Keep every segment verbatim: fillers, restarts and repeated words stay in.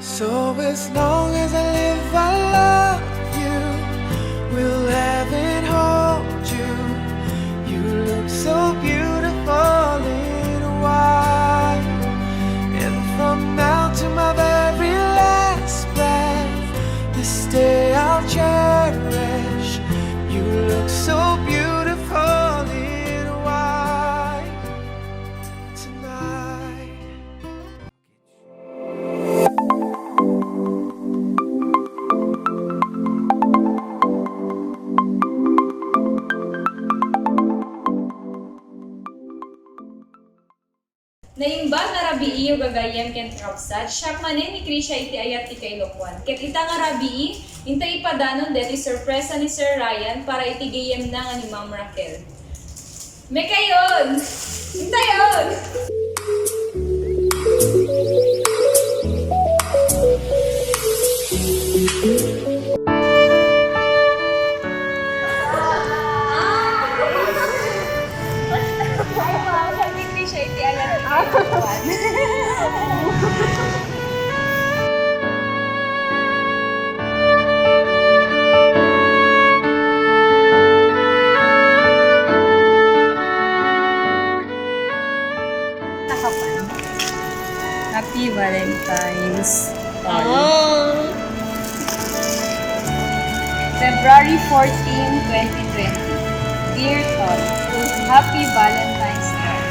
So as long as I live, I love you. Will heaven hold you? You look so beautiful in white. And from now to my very last breath, this day I'll cherish. You look so beautiful in white tonight. Naimbag nga rabii, gagayyem ken Propsat, siak manen ni Krisha iti ayat ti kailokuan. Ket ita nga rabii, inta ipadanon deti sorpresa ni Sir Ryan para iti gayyemna nga ni Ma'am Raquel. Mekayon! Intayon! Nakapan. Happy Valentine's, Tol. Oh. February fourteen, twenty twenty. Dear Tol, happy Valentine's Day.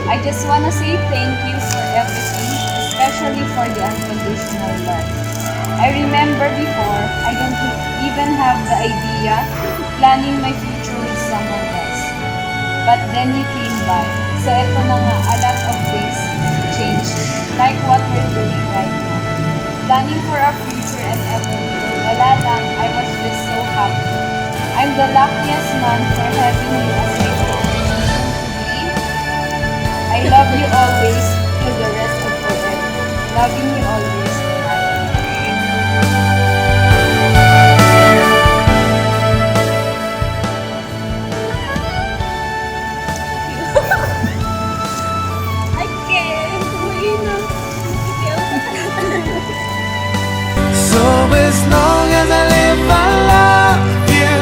I just wanna say thank you for everything, especially for the unconditional love. I remember before, I don't even have the idea planning my future with someone else. But then you came by. So eto na nga, a lot of things changed. Like what we're doing right now. Planning for our future and everything. Wala lang, I was just so happy. I'm the luckiest man for having you as my proposition today. I love you always, till the rest of forever. Loving you always, Ryan. I can't. Wait na. So as long as I live, I love you.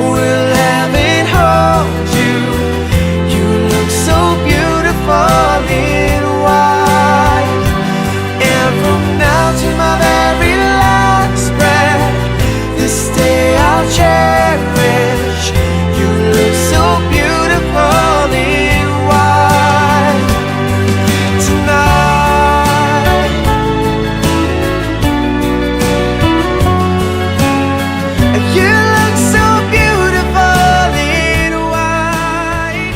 Will heaven hold you? You look so beautiful in white. And from now to my very last breath, this day I'll cherish. You look so beautiful in white tonight. You look so beautiful in white.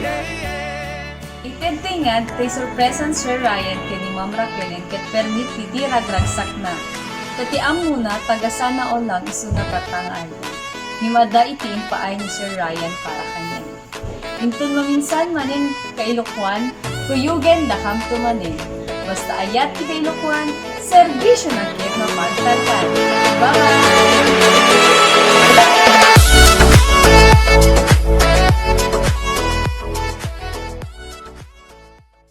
Yeah, yeah. Ited ti ngad ti sorpresan Sir Ryan ken ni Ma'am Raquel ket permi ti di ragragsakna. Ket ti ammona, taga Sana All lang isuna tatta nga aldaw. Ngem adda iti impaay ni Sir Ryan para kaniana. Inton maminsan manen kailokuan, kuyogen dakayo manen. Basta ayat ti kailokuan, serbisionna ket mapagtalkan.